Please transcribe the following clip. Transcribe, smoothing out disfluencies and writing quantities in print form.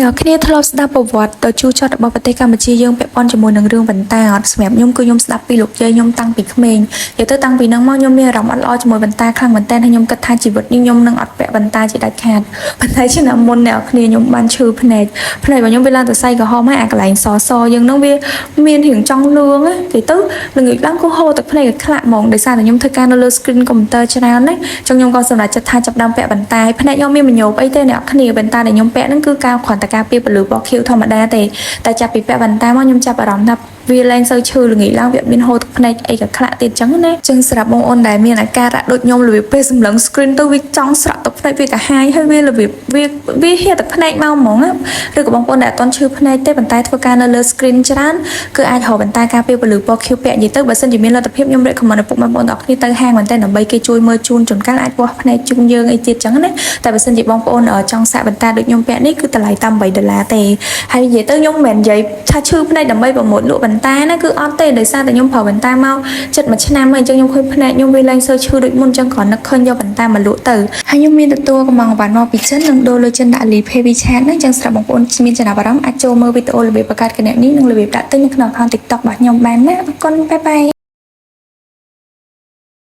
អ្នកគ្នាធ្លាប់ស្ដាប់ប្រវត្តិដ៏ជូរចត់របស់ប្រទេសកម្ពុជាយើងពាក់ព័ន្ធជាមួយនឹងរឿងវ៉ែនតាអត់សម្រាប់ខ្ញុំគឺខ្ញុំស្ដាប់ពីលោកយាយខ្ញុំតាំងពីក្មេងនិយាយទៅតាំងពីហ្នឹងមកខ្ញុំមានអារម្មណ៍អត់ល្អជាមួយវ៉ែនតាខ្លាំងមែនទែនហើយខ្ញុំគិតថាជីវិតនេះខ្ញុំនឹងអត់ពាក់វ៉ែនតាជាដាច់ខាតប៉ុន្តែឆ្នាំមុនអ្នកគ្នាខ្ញុំបានឈឺភ្នែកភ្នែករបស់ខ្ញុំវាឡើងទៅសៃក្រហមហើយអាកន្លែងសសយើងហ្នឹងវាមានរៀងចង់លឿងណានិយាយទៅល្ងាចឡើងគឺហូរទឹកភ្នែកឲ្យខ្លាក់ហ្មងដោយសារតែខ្ញុំធ្វើការនៅលើ screen computer ច្រើនណាចឹងខ្ញុំក៏សម្រេចចិត្តថាចាប់ផ្ដើមពាក់វ៉ែនតាភ្នែកខ្ញុំមានមញោបអីទេអ្នកគ្នាវ៉ែនតាដែលខ្ញុំពាក់ហ្នឹងគឺការគ្រាន់តែការពារពន្លឺពណ៌ខៀវធម្មតាទេតែចាប់ពីពាក់វ៉ែនតាមកខ្ញុំចាប់អារម្មណ៍ថាវាលែងសូវឈឺល្ងាចឡើងវាមានហូរទឹកភ្នែកអីក៏ខ្លាក់ទៀតចឹងណាចឹងសម្រាប់បងអូនដែលមានអាការៈដូចខ្ញុំរបៀបពេលសម្លឹង screen ទៅវាចង់ស្រក់ទឹកភ្នែកវាកាហាយហើយវារបៀបវាវាហៀទឹកភ្នែកមកហ្មងណាឬក៏បងប្អូនដែលអត់ទាន់ឈឺភ្នែកទេប៉ុន្តែធ្វើការនៅលើ screen ច្រើនគឺអាចរកវ៉ែនតាការពារពន្លឺពណ៌ខៀវពាក់និយាយទៅបើសិនជាមានលទ្ធភាពខ្ញុំ recommend ឲ្យពុកម៉ែបងប្អូនទាំងអស់គ្នាទៅហាងមែនតើដើម្បីគេជួយមើលជូនជួនកាលអាចវាស់ភ្នែកជូនយើងអីទៀតចឹងណាតែបើសិនជាបងប្អូនចង់សាកវ៉ែនតាដូចខ្ញុំពាក់នេះគឺតម្លៃតាម8ដុល្លារទេហើយនិយាយទៅខ្ញុំមិនមែននិយាយថាឈឺភ្នែកដើម្បីpromote លក់វ៉ែនតាណាគឺអត់ទេដោយសារតែខ្ញុំប្រើវ៉ែនតាមកចិត្តមួយឆ្នាំហើយអញ្ចឹងខ្ញុំឃើញភ្នែកខ្ញុំវាលែងសូវឈឺដូចមុនអញ្ចឹងគ្រាន់នឹកឃើញយកវ៉ែនតាមកលក់ទៅហើយខ្ញុំមានទទួលកម្ម៉ង់អីវ៉ាន់មកពីចិននិងដូរលុយចិនដាក់ Alipay WeChat ហ្នឹងអញ្ចឹងសម្រាប់បងប្អូនមានចំណាប់អារម្មណ៍អាចចូលមើលវីដេអូរបៀបបង្កើតគណនីនិងរបៀបដាក់ទិញនៅក្នុង account TikTok របស់ខ្ញុំបានណាអរគុណ bye bye.